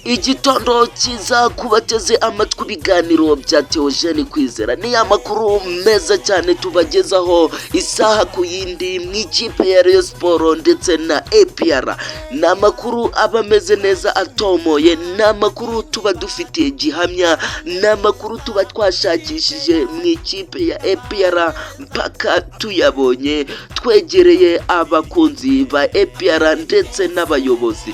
Igitondo cyiza kubateze amatwi ibiganiro bya Theogene Kwizera. Ni amakuru meza cyane tubagezaho isaha ku yindi mu ikipe ya Rayon Sport ndetse na APR. Ni amakuru aba ameze neza, atomoye, ni amakuru tuba dufitiye gihamya, ni amakuru tuba twashakishije mu ikipe ya APR mpaka tuyabonye, twegereye abakunzi ba APR ndetse n'abayobozi.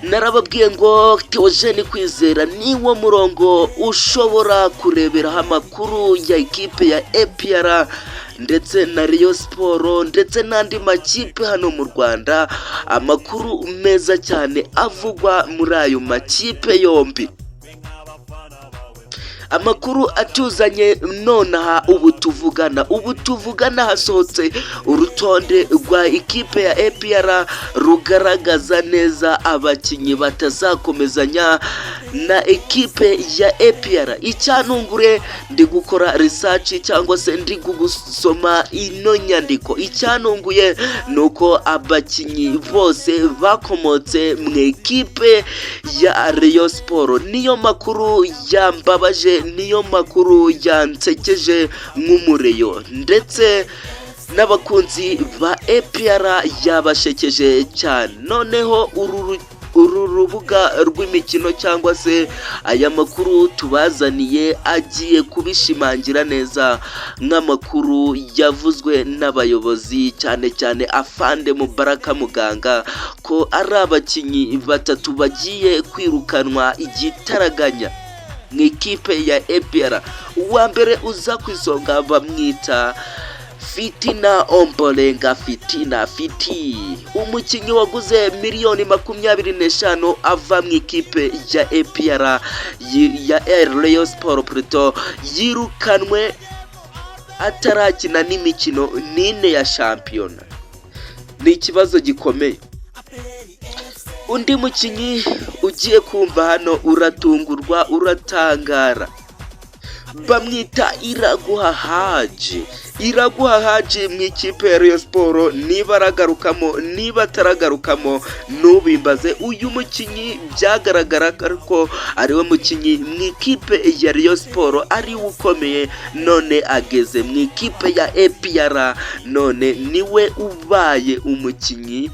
Narababwiye ngo Theogene Kwizera ni wo murongo ushobora kureberaho amakuru ya ekipe ya APR ndetse na Rayon Sport ndetse n'andi makipe hano mu Rwanda, amakuru meza cyane avugwa muri ayo makipe yombi. Amakuru atuzanye nonaha ubu tuvugana hasohotse urutonde rwa ikipe ya APR rugaragaza neza abakinnyi batazakomezanya na ekipe ya APR. Icyanungure, ndi gukora research cyangwa se ndi gusoma ino nyandiko, icyanunguye ni uko abakinnyi bose bakomotse mu ekipe ya Rayon Sport. Niyo makuru yambabaje, niyo makuru yansekeje nk'umureyo, ndetse n'abakunzi ba APR yabashekeje cyane. Noneho uru rubuga rw'imikino cyangwa se aya makuru tubazaniye agiye kubishimangira neza nk'amakuru yavuzwe n'abayobozi, cyane cyane afande Mubaraka Muganga, ko ari abakinnyi batatu bagiye kwirukanwa igitaraganya mu ikipe ya APR. Uwa mbere uza ku isonga bamwita Fitina Ombolenga Fitina Fiti, umukinnyi waguze miliyoni 25 ava mu ikipe ya APR, ya Rayon Sport plutôt, yirukanwe atarakina n'imikino n'ine ya shampiyona. Ni ikibazo gikomeye. Undi mukinnyi ugiye kumva hano uratungurwa, uratangara, bamwita Iraguha Haji. Iraguha Haji mu ikipe ya Rayon Sport, niba aragarukamo, niba ataragarukamo, ntubimbaze. Uyu mukinnyi byagaragara ko ariwe mukinnyi mu ikipe ya Rayon Sport ariwe ukomeye, none ageze mu ikipe ya APR, none niwe ubaye umukinnyi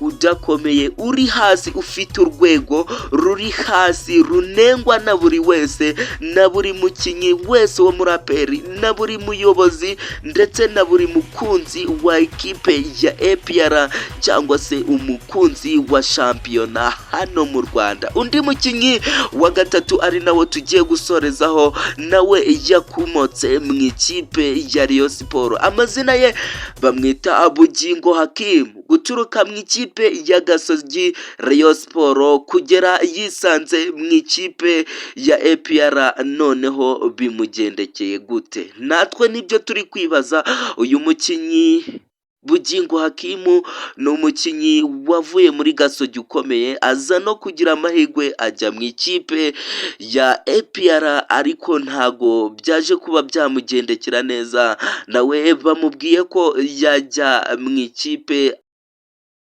udakomeye, uri hasi, ufite urwego ruri hasi, runengwa na buri wese, na buri mukinnyi wese wo muri APR, na buri muyobozi, ndetse na buri mukunzi wa ekipe ya APR cyangwa se umukunzi wa shampiyona hano mu Rwanda. Undi mukinnyi wa gatatu, ari nawe tugiye gusorezaho, nawe yakomotse mu ikipe ya Rayon Sport, amazina ye bamwita Bugingo Hakimu. Guturuka mu ikipe ya Gasogi Rayon Sport kugera yisanze mu ikipe ya APR, noneho bimugendekeye gute? Natwe nibyo turi kwibaza. Uyu mukinnyi Bugingo Hakimu ni umukinnyi wavuye muri Gasogi ukomeye, aza no kugira amahirwe ajya mu ikipe ya APR, ariko ntago byaje kuba byamugendekera neza. Nawe bamubwiye ko yajya mu ikipe.